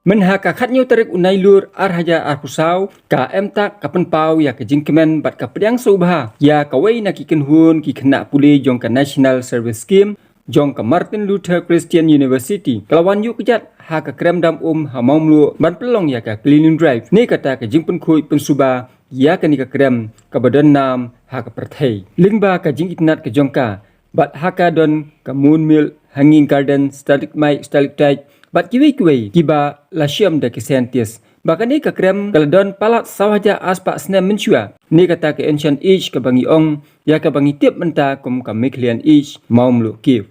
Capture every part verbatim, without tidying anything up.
Mynha ka khatnyiaw tarik u Nailur ar hajar arphew saw, ka MTAC ka pynpaw ïa ka jingkmen bad ka pdiang sngewbha ïa kawei na ki kynhun ki khynnah pule jong ka National Service Scheme jong ka Martin Luther Christian University, ka la wan ïuh kjat ha ka krem dam um ha Mawmluh ban pynlong ïa ka cleaning drive. Ne kata ka jingpynkhuid pynsuba ïa kane ka krem kaba don nam ha ka pyrthei lyngba ka jingitynnad ka jong ka. Bad ha ka don ka Moon Milk, Hanging Garden, Stalagmite, Stalactite bad kiwei kiwei kiba la shem da ki scientist. Ba kane ka krem ka la don palat saw hajar arspah snem mynshuwa. Ne kata ka Ancient Age kaba ngi ong ïa kaba ngi tip mynta kum ka Meghalaya Age, Mawmluh Cave.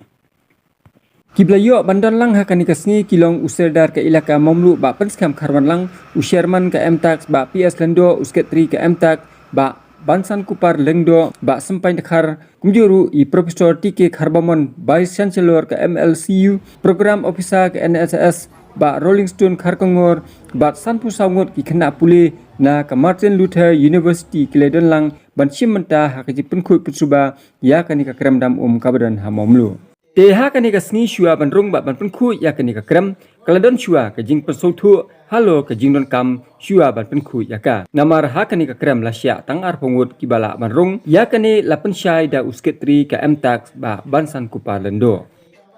Kiba la ïoh ban don lang ha kane ka sngi ki long u Sordar ka Elaka Mawmluh Bah Pynskhem Kharwanlang, u Chairman ka MTAC Bah P S Lyngdoh, u Secretary ka MTAC Bah Bansan Kupar Lyngdoh, Bah Sempaiñ Dkhar, kumjuh ruh i Professor T K Kharbamon, Vice Chancellor ka MLCU, Program Officer ka NSS Bah Rollingstone Kharkongor, bad sanphew saw ngut ki khynnah pule na ka Martin Luther University ki la don lang ban shim bynta ha ka jingpynkhuid pynsuba ïa kane ka krem dam um kaba don ha Mawmluh. Te ha kane ka sngi shuwa ban rung bad ban pynkhuid ïa kane ka krem, ka la don shuwa ka jingpynsngewthuh halor ka jingdonkam shuwa ban pynkhuid ïa ka. Namar ha kane ka krem la shah tang arphew ngut kiba lah ban rung. Ïa kane la pynshai da u Secretary ka MTAC Bah Bansan Kupar Lyngdoh.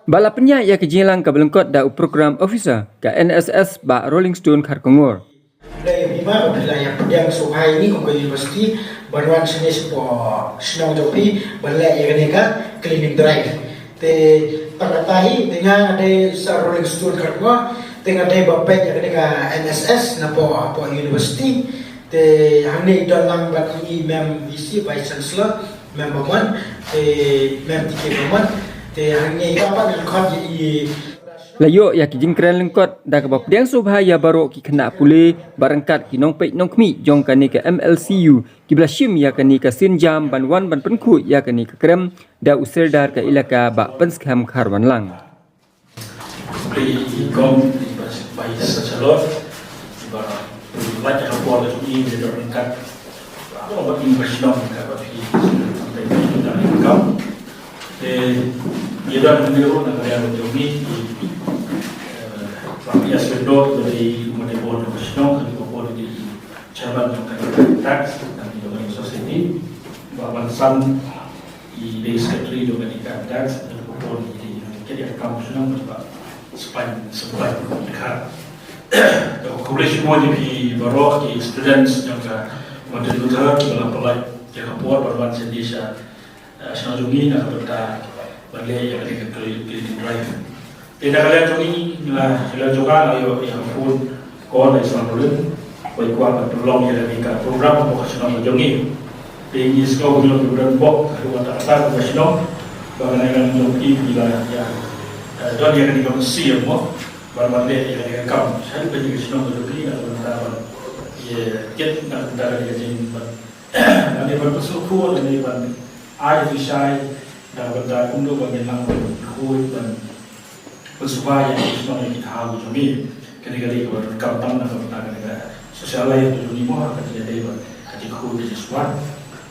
Ba la pynïaid ïa ka jingïalang kaba lyngkot da u Program Officer ka NSS Bah Rollingstone Kharkongor. Dei bima ba phi la ïa pdiang sngewbha ïa ngi kum ka university ban wan shane shapoh shnong jong phi ban leh ïa kane ka cleaning drive. Te tang kata hi te nga nga dei Sir Rollingstone Kharkongor, te nga dei ba peit ïa kane ka NSS napoh, napoh university. Te hangne i don lang bad i Mem VC, Vice Chancellor, Mem Bamon, te Mem T K Bamon, te hangne i don pat i khot ïa i. La ïoh ïa ki jingkren lyngkot da kaba pdiang sngewbha ïa baroh ki khynnah pule bad ryngkat ki nongpeit nongkhmih jong kane ka MLCU kiba la shim ïa kane ka sienjam ban wan ban pynkhuid ïa kane ka krem da u Sordar ka Elaka Bah Pynskhem Kharwanlang. Khublei i kong i Vice Chancellor iba pynlait ïa ka por ka jong i ban don ryngkat. Ba ba i ba shnong ka ba phi sampai phi da i kam. Te ïa don hangne ruh na ka liang ka jong i, i, eh, Bah P S Lyngdoh iba dei i kumne bor jong ka shnong, ka dei bor dei i chairman jong ka tax, ka dei jong ka society. Bah Bansan i dei secretary jong kane ka tax, da ka por i dei ka dei ka kam shnong ba Sempaiñ, Sempaiñ Dkhar. Da khublei shibun ïa phi baroh ki students jong ka Martin Luther kiba la pynlait ïa ka por ban wan sha, eh, shnong jong ngi na ka bynta ban leh ïa kane ka clean, cleaning drive. Te na ka liang jong ngi, na ka liang jong nga nga ïoh ïa ka phone call na i Sir Roland ba i kwah ban pynlong ïa kane ka program hapoh ka shnong ka jong ngi. Te ngi sngew ba ngi long kiba donbok haduh katta katta ka shnong ba kane ka jong ngi ki la ïa, eh, don ïa kane ka mynsiem mo ban wan leh ïa kane ka kam shaduh kane ka shnong ka jong ngi na ka bynta ban ïa kit na ka bynta kane ka jing ban lane ban pynsngewthuh lane ban ai jingshai na ka bynta kumno ba ngin nang ban khuid ban pynsuba ïa ki shnong ïa ki thaw jong ngi. Kane ka dei kaba donkam tam na ka bynta kane ka social life jong ngi mo, ha ka jingïadei bad ka jingkhuid ka jingsuba.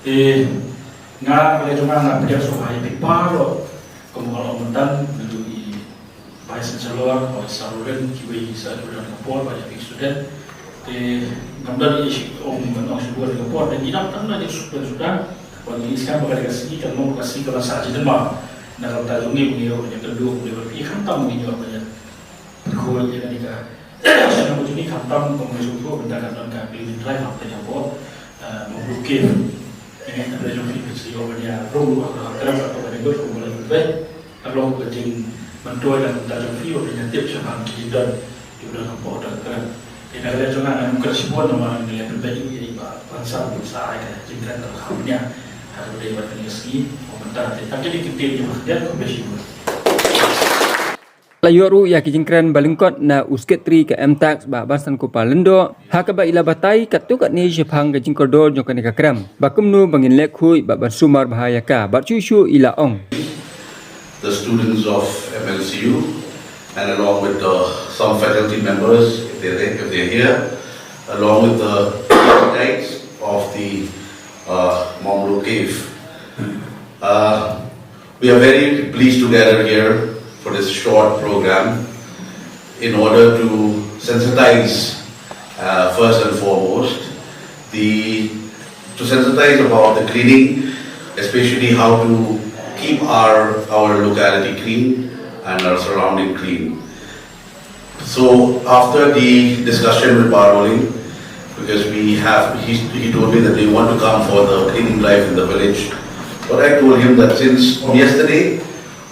Te nga ka liang jong nga nga pdiang sngewbha ïa phi baroh kum ka long mynta, naduh i Vice Chancellor, Vice Chancellor, kiwei ki sa ki don ka por, ba ïa phi student. Te ngam don i shi ong ban ong shibun ka por, te ngi dang tang na jingsuda suda. Ba ngi sngap ba ka dei ka sngi ka long ka sngi kaba sah jingdon ba na ka bynta jong ngi, ngi ïoh ban ïakynduh, ngi ïoh ban ïakynduh, ngi ïoh ban ïakynduh ïa kane ka shnong jong ngi, khamtam kum ka jong phi, bynta ka don ka cleaning drive hangta hapoh, eh, Mawmluh Cave. Ngi ngeit ba jong phi phi sa ïoh ban ïa rung ruh ha ka trep, ha ka trep kum ba la ïoh. Ka long ka jingmyntoi na ka bynta jong phi ba phin ïa tip shaphang ki jingdon kiba don hapoh ka trep. Te na ka liang jong nga ngam kren shibun namar ngi la pynbeit ïa i Bah Bansan ba sa ai ka jingkren kaba kham bniah ha kaba ïadei bad kane ka sngi. Kaba mynta te tang kine ki ktien kiba khyndiat, khublei shibun. La ïoh ruh ïa ki jingkren ba lyngkot na u Secretary ka MTAC Bah Bansan Kupar Lyngdoh ha kaba i la batai katto katne shaphang ka jingkordor jong kane ka krem, ba kumno ba ngin leh khuid bad ban sumar bha ïa ka, bad shuh shuh i la ong. The students of MLCU and along with the, some faculty members, if they're there, if they're here, along with the guides of the, uh, Mawmluh Cave. Uh, we are very pleased to gather here for this short program in order to sensitize uh, first and foremost the to sensitize about the cleaning, especially how to keep our our locality clean and our surrounding clean. So after the discussion with Bah Rolling, because we have he, he told me that they want to come for the cleaning drive in the village, but I told him that since from yesterday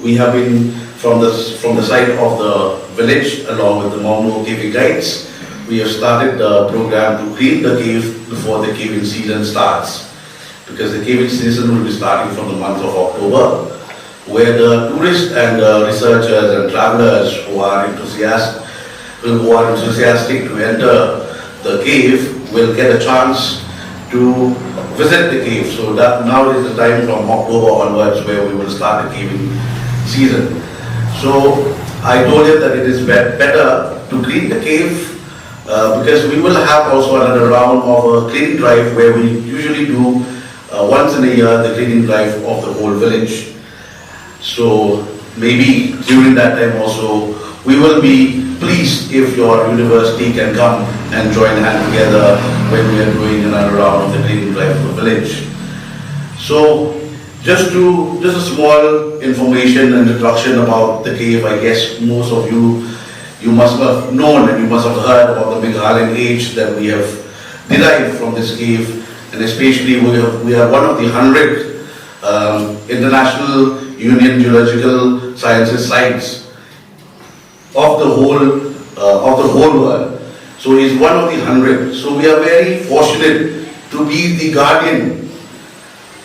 we have been from the from the side of the village along with the Mawngnoh K V guides. We have started the program to clean the cave before the caving season starts, because the caving season will be starting from the month of October, where the tourists and uh, researchers and travelers who are enthusiastic who are enthusiastic to enter the cave will get a chance to visit the cave. So that now is the time from October onwards where we will start the caving season. So I told him that it is better to clean the cave uh, because we will have also another round of a cleaning drive where we usually do uh, once in a year the cleaning drive of the whole village. So maybe during that time also, we will be pleased if your university can come and join hand together when we are doing another round of the cleaning drive for the village. So just to just a small information and introduction about the cave. I guess most of you you must have known and you must have heard about the Meghalayan age that we have derived from this cave, and especially we have, we are one of the hundred um, International Union Geological Sciences sites of the whole uh, of the whole world. So he's one of the hundred. So we are very fortunate to be the guardian.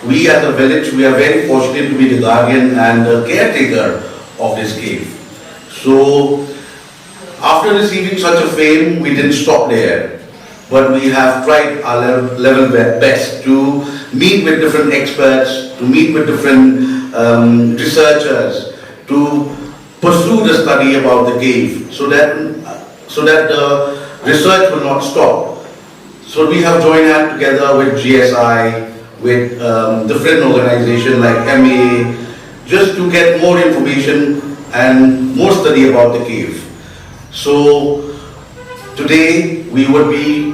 We as a village, we are very fortunate to be the guardian and the caretaker of this cave. So after receiving such a fame, we didn't stop there, but we have tried our level, level best to meet with different experts, to meet with different um, researchers, to pursue the study about the cave, so that so that the research will not stop. So we have joined hand together with G S I, with um, different organizations like M A, just to get more information and more study about the cave. So today we would be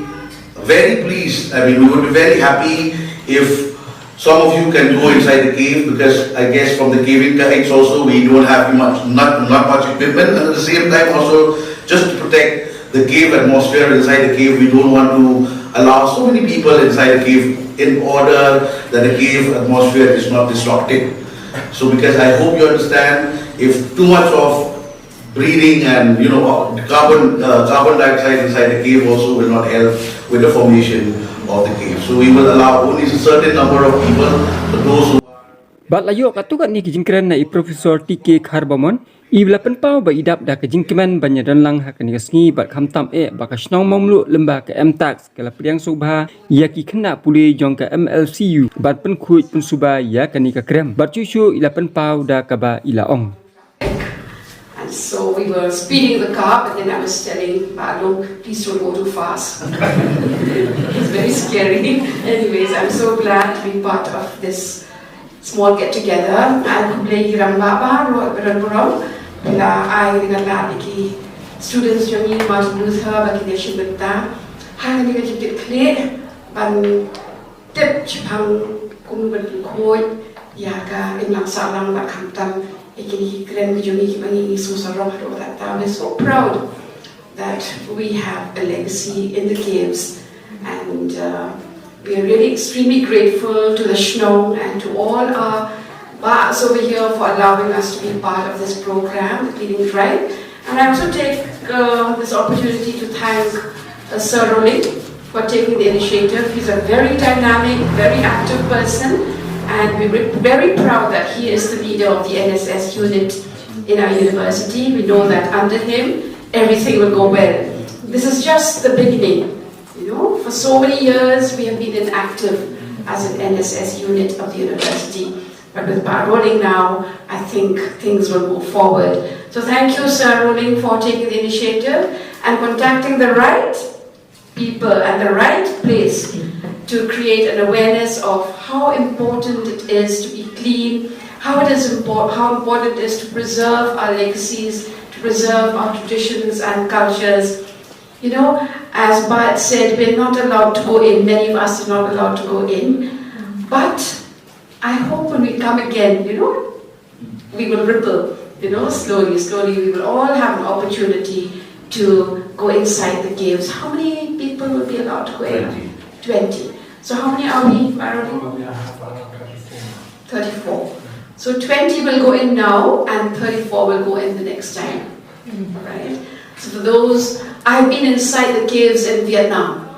very pleased, I mean, we would be very happy if some of you can go inside the cave, because I guess from the caving guides also we don't have much, not, not much equipment, and at the same time also just to protect the cave atmosphere inside the cave, we don't want to allow so many people inside the cave in order that the cave atmosphere is not disrupted. So because I hope you understand, if too much of breathing and you know carbon uh, carbon dioxide inside the cave also will not help with the formation of the cave. So we will allow only a certain number of people, so those who Bad la ïoh katto katne ki jingkren na i Professor T K Kharbamon, i ba la pynpaw ba i dap da ka jingkmen ban ïadon lang ha kane ka sngi bad khamtam eh ba ka shnong Mawmluh lyngba ka M tax ka la pdiang sngewbha ïa ki khynnah pule jong ka M L C U ban pynkhuid pynsuba ïa kane ka krem. Bad shuh shuh i la pynpaw da kaba i la ong. And so we were speeding the car, but then I was telling Bah Long, please don't go too fast. It's very scary. Anyways, I'm so glad to be part of this small get together. Ai khublei ïa ki rangbah baroh, baroh baroh. Ba la ai ïa ka lad ïa ki students jong ngi Martin Luther bad ki nation bynta. Ha kane ka jingkit khlieh ban tip shaphang kumno ban pynkhuid ïa ka imlang sahlang bad khamtam ïa kine ki kren ki jong ngi kiba ngi sngewsarong haduh katta. We're so proud that we have a legacy in the caves, and uh, we are really extremely grateful to the Shnong and to all our Bahs over here for allowing us to be part of this program, the Cleaning Drive. And I also take uh, this opportunity to thank uh, Sir Roling for taking the initiative. He's a very dynamic, very active person, and we're very proud that he is the leader of the N S S unit in our university. We know that under him, everything will go well. This is just the beginning. You know, for so many years, we have been inactive as an N S S unit of the university. But with Bah Roling now, I think things will move forward. So thank you, Sir Roling, for taking the initiative and contacting the right people and the right place to create an awareness of how important it is to be clean, how it is important, how important it is to preserve our legacies, to preserve our traditions and cultures. You know, as Bart said, we're not allowed to go in. Many of us are not allowed to go in. But I hope when we come again, you know, we will ripple, you know, slowly, slowly. We will all have an opportunity to go inside the caves. How many people will be allowed to go in? Twenty. Twenty. So how many are we, Maroni? Thirty-four. So twenty will go in now and thirty-four will go in the next time. Right? So for those, I've been inside the caves in Vietnam.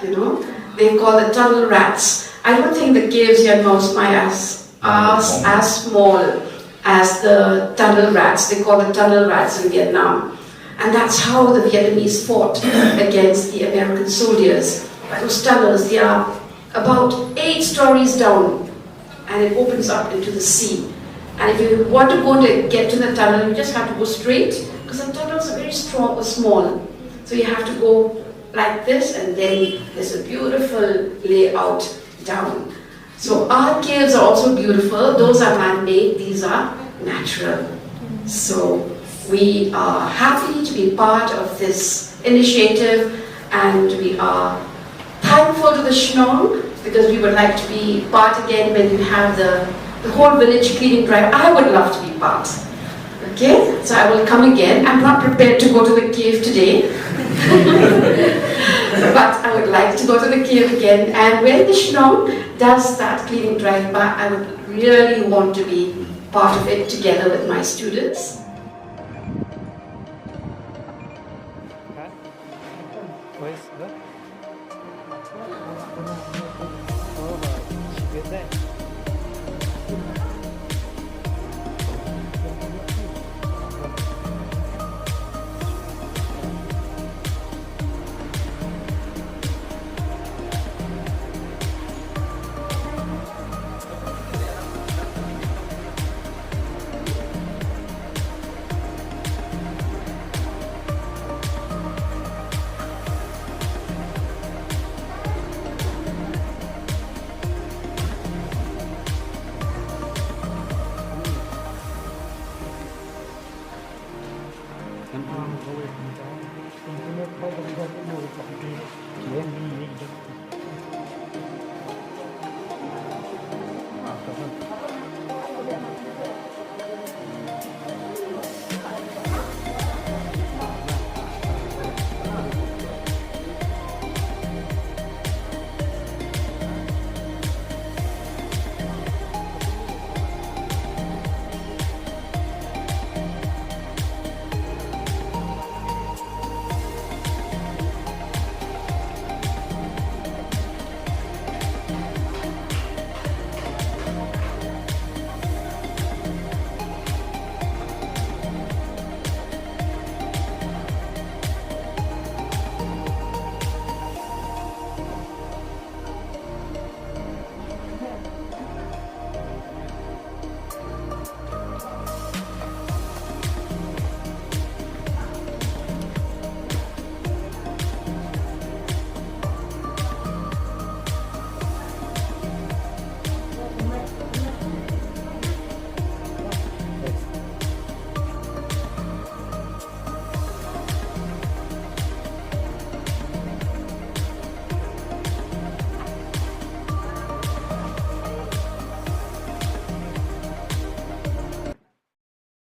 You know, they call the tunnel rats. I don't think the caves here in Mawsmai are as, are as small as the tunnel rats. They call the tunnel rats in Vietnam. And that's how the Vietnamese fought against the American soldiers. By those tunnels, they are about eight stories down, and it opens up into the sea. And if you want to go to get to the tunnel, you just have to go straight, because the tunnels are very strong or small. So you have to go like this, and then there's a beautiful layout down. So our caves are also beautiful. Those are man-made, these are natural. So we are happy to be part of this initiative, and we are thankful to the Shnong because we would like to be part again when you have the, the whole village cleaning drive. I would love to be part. Okay, so I will come again. I'm not prepared to go to the cave today, but I would like to go to the cave again. And when the Shnong does that cleaning drive, but I would really want to be part of it together with my students.